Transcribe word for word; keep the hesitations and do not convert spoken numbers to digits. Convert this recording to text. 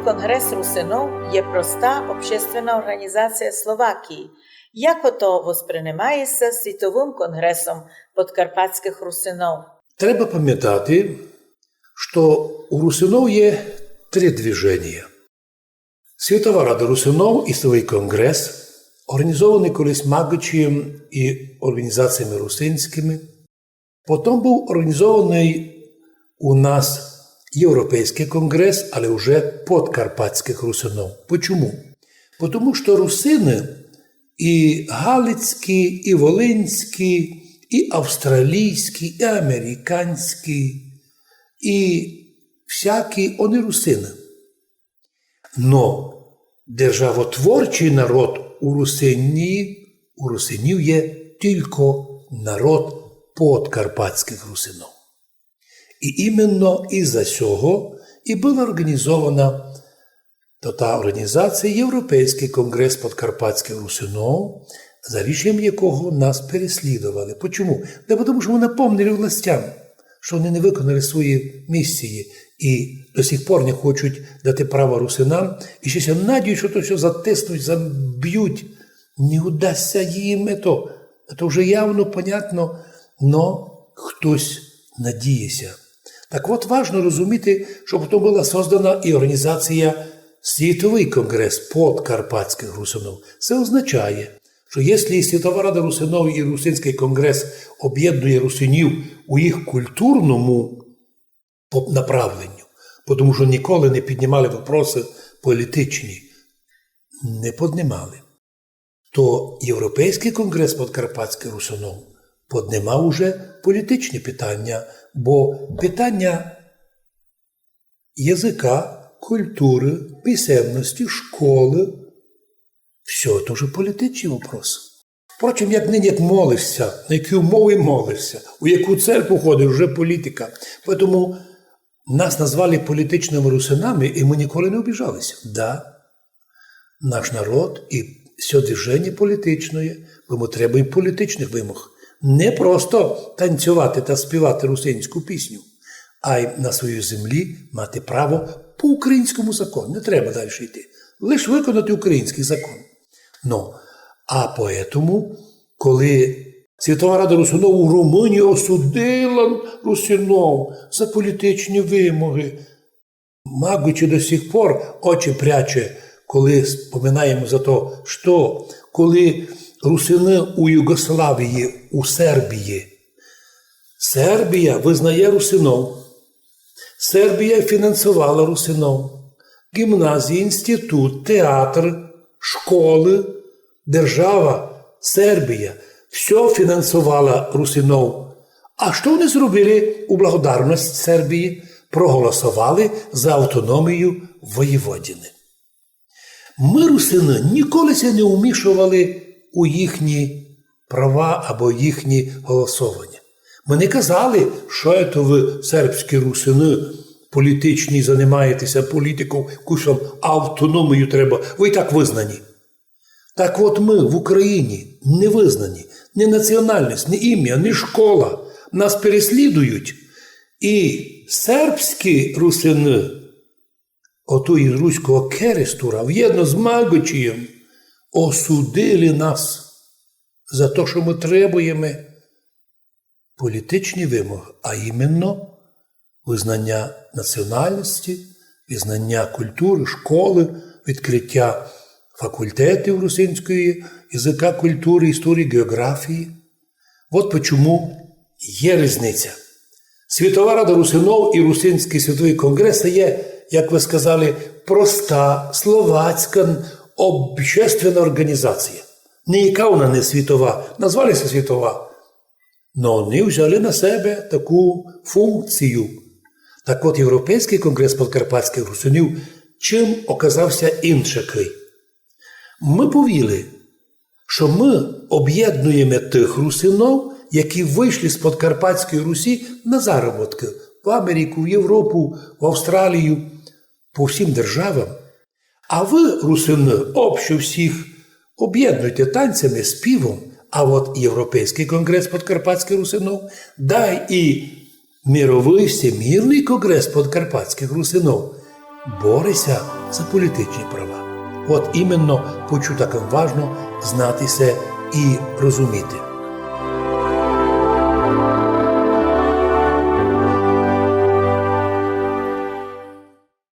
Конгрес русинов є проста общественна орґанізація Словакії. Як ото воспринимає ся Світовым конґресом подкарпатськых русинов? Треба памятати, што у русинов є три движенія. Світова рада русинов і Світовый конґрес, орґанізованый колись Маґычієм і орґанізаціями русинськыми. Потом быв орґанізованый у нас Європейськый конґрес, але вже подкарпатськых русинов. Почому? Потому што русины і галицькі, і волинські, і австралійські, і американські, і всякі, они русины. Но державотворчый народ у Русинії, у русинів є тілько народ подкарпатськых русинов. І іменно из-за сього і была орґанізована то та орґанізація Європейськый конґрес подкарпатськых русинов, за рішенням якого нас переслідовали. Почому? Да потому што мы напомнили властям, што они не выконали свої місії і до сих пор не хочуть дати права русинам, і ще ся надіють, што то всьо затиснуть, забють. Не удасться їм ето. Ето вже явно понятно, но хтось надіє ся. Так от важно розуміти, што потом была создана і орґанізація Світовый конґрес подкарпатськых русинов. Се означає, што якщо Світова рада русинов і Русинськый конґрес обєднує русинів у їх культурному по-, направленню, потому што ніколи не піднімали вопросы політичні, не поднимали, то Європейськый конґрес подкарпатськых русинов поднимав уже політичні питаня, бо питаня языка, культуры, писемности, школы, всьо то вже політичні вопросы. Впрочем, як нині, як молиш ся, на якій мові молиш ся, у яку церкву ходиш, вже політика. Поэтому нас назвали політичными русинами, і мы ніколи не обіжали ся. Да, наш народ і всьо движеня політичноє, бо мы требуєме політичных вимог. Не просто танцьовати та співати русинську пісню, а й на своїй землі мати право по українському закону. Не треба дальше йти. Лиш выконати українськый закон. Но, а поетому, коли Світова рада русинов у Румунії осудила русинов за політичні вимоги, Маґычі до сих пор очі пряче, коли споминаєме за то, што коли русины у Югославії, у Сербії, Сербія вызнає русинов, Сербія фінансовала русинов, ґімназії, інститут, театр, школы, держава Сербія, всьо фінансовала русинов. А што они зробили у благодарность Сербії? Проголосовали за автономію Воєводины. Мы, русины, ніколи ся не вмішовали у їхні права або їхні голосованя. Мы не казали, што ето вы, сербські русины, політичні, занимаєте ся політиков, кусом автономію треба, вы і так вызнані. Так от мы в Україні не вызнані, ні національность, ні імя, ні школа. Нас переслідують. І сербські русины, ото із Руського Керестура, вєдно з Маґычієм, осудили нас за то, што мы требуєме політичні вимоги, а іменно визнаня національности, визнаня культуры, школы, відкрытя факультетів русинського языка, культуры, історії, ґеоґрафії. Вот почому є різниця. Світова рада русинов і Русинськый світовый конґрес є, як вы сказали, проста словацька общественна орґанізація. Ніяка вона не світова, назвали ся світова. Но они взяли на себе таку функцію. Так от, Європейськый конґрес подкарпатськых русинів чим оказав ся іншакый? Мы повіли, што мы обєднуєме тых русинов, які вышли з Подкарпатської Русі на заработкы в Америку, в Європу, в Австралію, по всім державам. А вы, русины, общо всіх обєднуйте танцями, співом, а от Європейськый конґрес подкарпатськых русинов, дай і Мировый всемірный конґрес подкарпатськых русинов боре ся за політичні права. От іменно почому так важно знати се і розуміти.